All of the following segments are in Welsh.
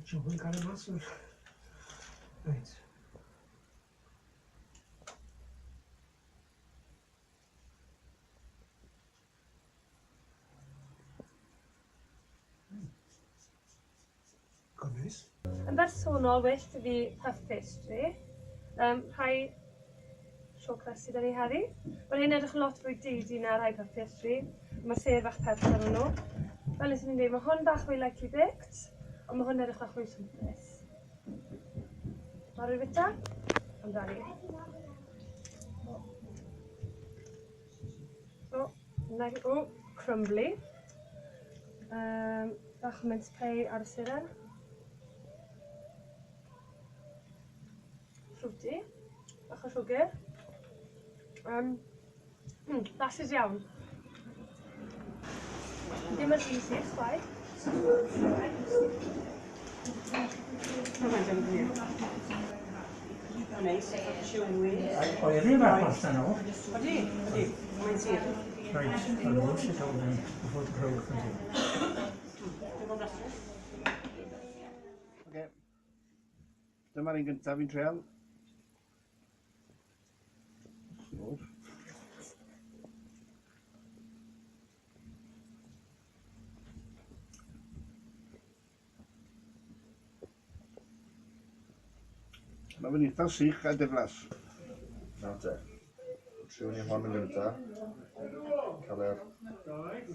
Job yn cael ei mas o'r... Reit. Goodness. Yn bersonol, well 'da fi puff pastry. Yym, rhai shortcrust sydd 'da ni heddi. Mae rhein edrych yn lot fwy deidi na rhai puff pastry. Mae sêr bach perth arnyn nhw. Fel nes i'n dweud, mae hwn bach fwy lightly baked, ond mae hwn edrych bach fwy swmpus. Barod i fita? Amdani. O, na, o, crumbly. Bach o mince pie ar y seren. Fruity. Bach o siwgr. Blasus iawn. Ddim yn rhy sych chwaith. Neis, chewy. Oeri bach mas na nawr. Odi, odi, mae'n sir. Right, I'll wash it out then before the crowd comes in. Dwi'n blasus. Oce. Dyma'r un gyntaf fi'n treial. Mae fe'n eitha sych a diflas. Nawr te. Triwn ni hon yn gynta. Cael yr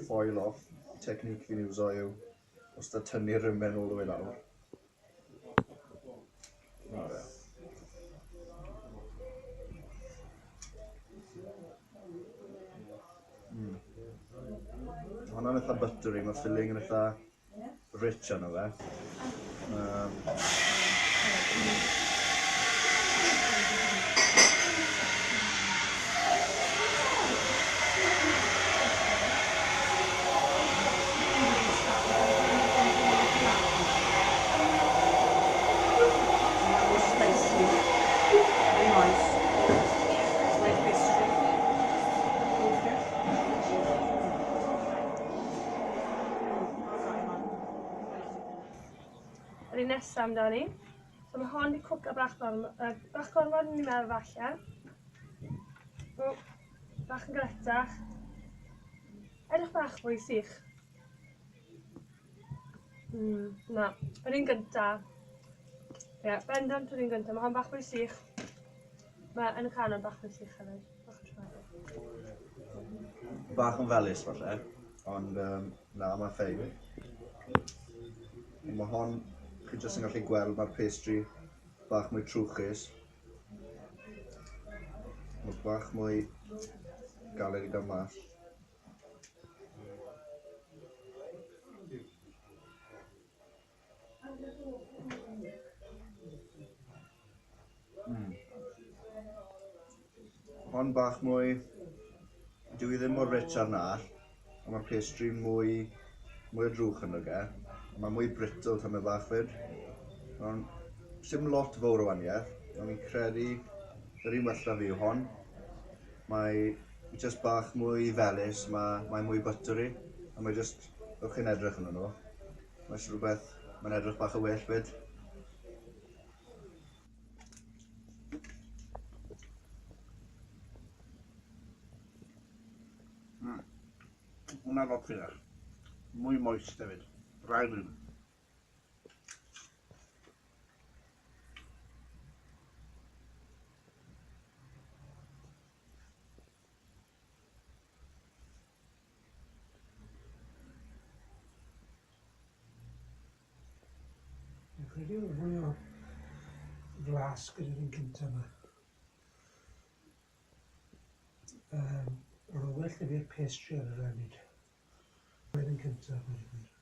foil off. Technique fi'n iwso yw wastad tynnu'r rhymen all the way lawr. Nawr te. Hwnna'n eitha buttery, mae'r filling yn eitha rich arno fe. Spicy. Very moist. Like pastry. Okay. Sorry, hon. Yr un nesaf amdani. So mae hon 'di cwca bach bach gormod ni'n meddwl falle. O, bach yn gletach. Edrych bach fwy sych. Na, yr un gynta. Ie, yeah, bendant yr un gynta. Mae hon bach fwy sych. Mae yn y canol bach fwy sych hefyd. Bach yn trafod. Bach yn felys falle, ond na, mae'n fine. Mae hon, chi jyst yn gallu gweld mae'r pastry bach mwy trwchus. Mae bach mwy galed i gael mas. Hon bach mwy, dyw i ddim mor rich ar nall, ond mae'r pastry mwy o drwch ynddo fe. Mae mwy brittle tamed bach fyd. Ond sim lot fawr o wahaniaeth, ond fi'n credu yr un wella fi yw hon. Mae jyst bach mwy felys, mae mwy buttery, a mae jyst, wrth chi'n edrych arnyn nhw, mae jyst rhywbeth, mae'n edrych bach yn well fyd. Hwnna lot ffinach. Mwy moist hefyd. Rhaid un. Fi'n credu oedd fwy o flas gyda'r un cyntaf yma. Roedd well 'da fi'r pastry ar yr hefyd. Roedd yn cyntaf, dweud y gwir.